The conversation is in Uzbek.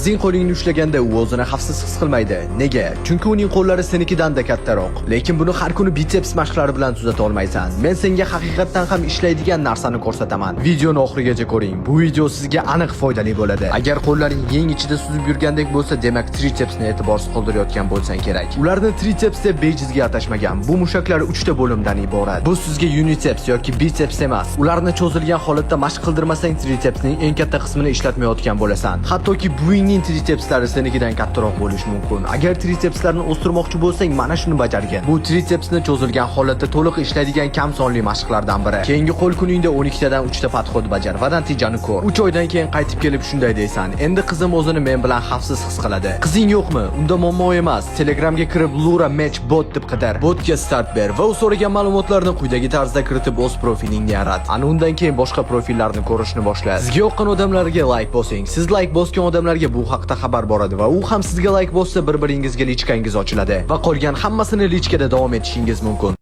Qizing qo'lingni ushlaganda u o'zini xavfsiz his qilmaydi. Nega? Chunki uning qo'llari senikidan-da kattaroq. Lekin buni har kuni bitseps mashqlari bilan tuzata olmaysan. Men senga haqiqatdan ham ishlaydigan narsani ko'rsataman. Videoni oxirigacha ko'ring. Bu video sizga aniq foydali bo'ladi. Agar qo'llaring yeng ichida suzib yurgandek bo'lsa, demak, tritsepsni e'tiborsiz qoldirayotgan bo'lsang kerak. Ularni tritseps deb bejizga atashmagan. Bu mushaklar 3 ta bo'limdan iborat. Bu sizga uniceps yoki biceps emas. Ularni cho'zilgan holatda mashq qildirmasang, tritsepsning eng katta qismini ishlatmayotgan bo'lasan. Hattoki buvingning tritsepslari senikidan kattaroq bo'lishi mumkin. Agar tritsepslarni o'stirmoqchi bo'lsang, mana shuni bajargin. Bu tritsepsni cho'zilgan holatda to'liq ishlaydigan kam sonli mashqlardan biri. Keyingi qo'l kuningda 12 tadan 3 ta подход bajar va natijani ko'r. 3 oydan keyin qaytib kelib shunday deysan: "Endi qizim o'zini men bilan xavfsiz his qiladi." Qizing yo'qmi? Unda muammo emas. Telegramga kirib, Lura Match bot deb qidir. Botga start ber va u so'ragan ma'lumotlarni quyidagi tarzda kiritib, o'z profilingni yarat. Ana undan keyin boshqa profillarni ko'rishni boshla. Sizga yoqqan odamlarga like bosing. Siz like bosgan odamlarga bu haqda xabar boradi va u ham sizga like bossa, bir-biringizga личка ngiz ochiladi va qolgan hammasini личка da davom etishingiz mumkin.